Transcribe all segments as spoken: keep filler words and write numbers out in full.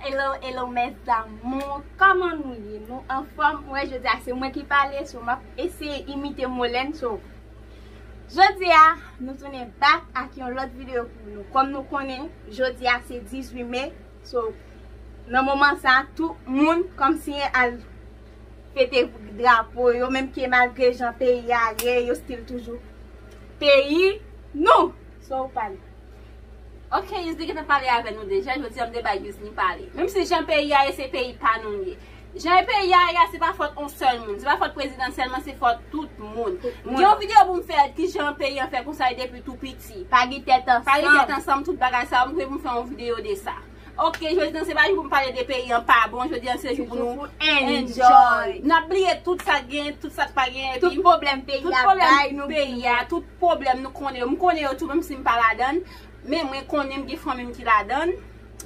Hello, hello, mes amours. Kòman nou ye? Nou anfòm? Mwen, jodi a, se mwen ki pale, so m ap eseye imite Molène, so. Jodi a, nou tounen back ak yon lòt videyo pou nou. Kòm nou konnen, jodi a, se dizuit me, so, nan moman sa, tout moun, kòmsi al fete drapo yo, menm ke malgre jan peyi a ye, yo still toujou peyi nou. So, ou pale. Ok, Yousni gentan pale avè nou deja, jodi a m te bay Yousni pale. Menm si jan peyi a ye, se peyi pa nou l ye. Jan peyi a ye a, se pa fòt on sèl moun, se pa fòt prezidan sèlman, se fòt tout moun. Tout moun. Gen yon videyo pou m fè, ki jan peyi an fè konsa depi tou piti. Pa gen tèt ansanm. Pa gen tèt ansanm, tout bagay sa yo, m vle pou m fè yon videyo de sa. Ok, jodi a se pa jou pou m pale de peyi an pa bon, jodi a se jou pou nou enjoy. N ap bliye tout sa k gen, tout sa k pa gen, epi tout pwoblèm peyi a bay nou, peyi a, tout pwoblèm nou konnen yo. M konnen yo tou, menm si m pa ladann. Men mwen konnen m gen fanmi m ki ladann.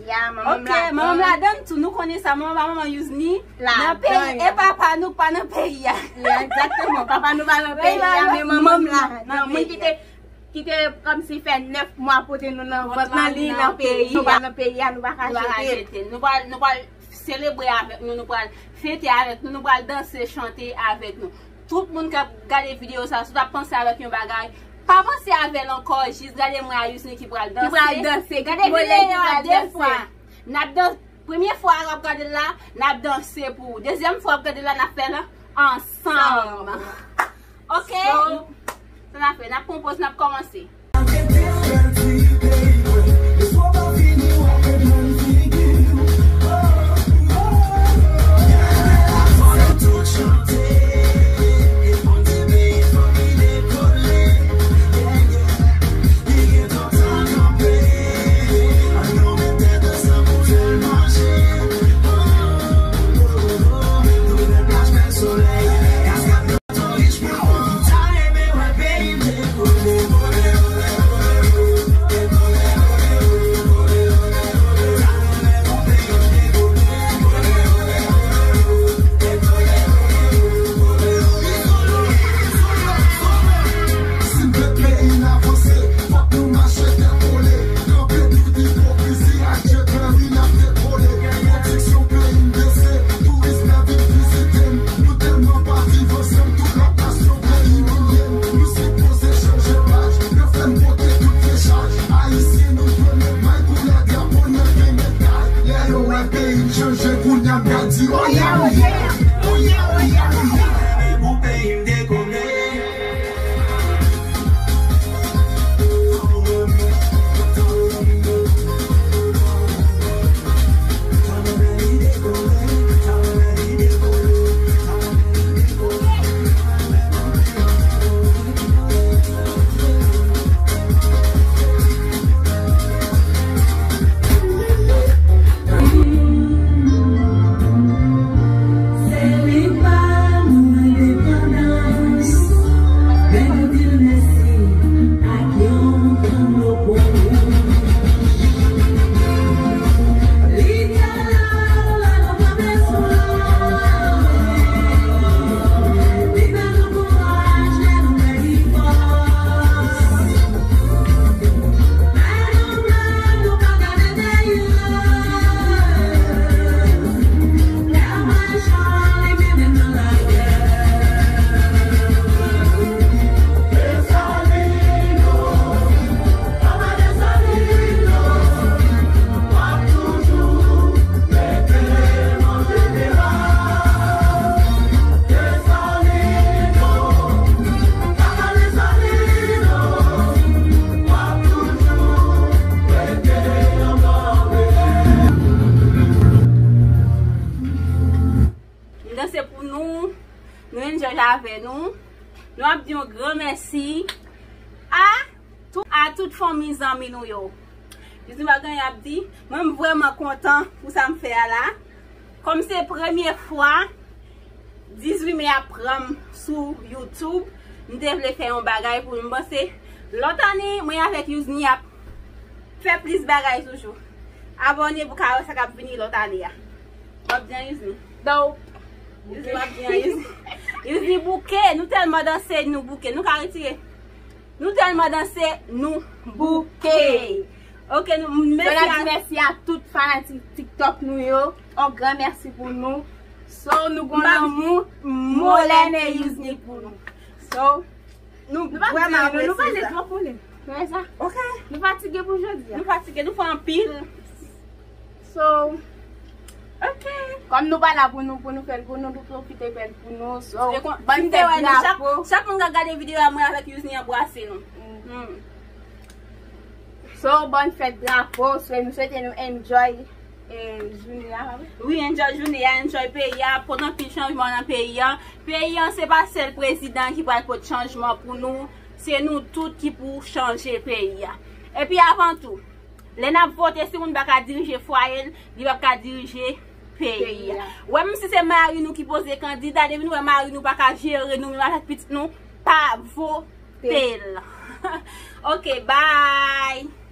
Ya, manman m ladann. Ok, manman m ladan tou, nou konnen sa. Manman pa manman Yousni nan peyi, e papa nou k pa nan peyi a. Ya, egzakteman. Papa nou pa nan peyi a, men manman m ladan. Moun ki te, ki te kòmsi fè nèf mwa pote nou nan vant nan li nan peyi a. Nou pa nan peyi a, nou pa ka jete l. Nou pral, nou pral selebre avèk nou, nou pral fete avèk nou, nou pral danse, chante avèk nou. Tout moun k ap gade videyo sa, si w t ap panse avèk yon bagay, pa panse avè l ankò, jis gade mwen a Yousni ki pral danse. Ki pral danse. Gade videyo a de fwa. N ap dan-, premye fwa w ap gade l la, n ap danse pou ou. Dezyèm fwa w ap gade l la, n ap fè l ansanm. Ok? Sa n ap fè, n ap pran yon poz, n ap kòmanse. M danse pou nou, nou enjoy avè nou. Nou ap di yon gran mèsi a tou, a tout fanmi, zanmi nou yo. Jis nou pa gen anyen ap di, mwen m vrèman kontan pou sa m fè a la. Kòm se premye fwa, dizuit me a pran m sou YouTube, m te vle fè yon bagay pou nou. M panse lòt ane, mwen avèk Yousni ap fè plis bagay toujou. Abòne pou ka wè sa k ap vini lòt ane a. W ap di an Yousni. Dope. Yousni, w ap di an Yousni. Yousni bouke, nou tèlman danse, nou bouke. Nou ka retire. Nou tèlman danse, nou bouke. Ok, nou, mèsi a, mèsi a tout fanatik TikTok nou yo. On gran mèsi pou nou. So, nou gon lanmou Molène e Yousni pou nou. So, nou vrèman apresye sa. Nou pale twòp, Molène. Nou wè sa? Ok. Nou fatige pou jodi a. Nou fatige, nou fè anpil. So, ok. Kòm nou pa la pou nou, pou nou fè l pou nou, nou pwofite fè l pou nou. So, bòn fèt drapo. Chak moun k ap gade videyo a, mwen avèk Yousni anbrase nou. So, bòn fèt drapo. So, nou swete nou enjoy jounen an. Wi, enjoy jounen an, enjoy peyi a, pote anpil chanjman nan peyi a. Peyi a, se pa sèl prezidan ki pral pote chanjman pou nou. Se nou tout ki pou chanje peyi a. Epi avan tou, lè n ap vote, si moun pa ka dirije fwaye l, li p ap ka dirije peyi a. Wè, menm si se mari nou ki poze kandida, depi nou wè mari nou pa ka jere nou menm avèk pitit nou, pa vote l. Ok, bye.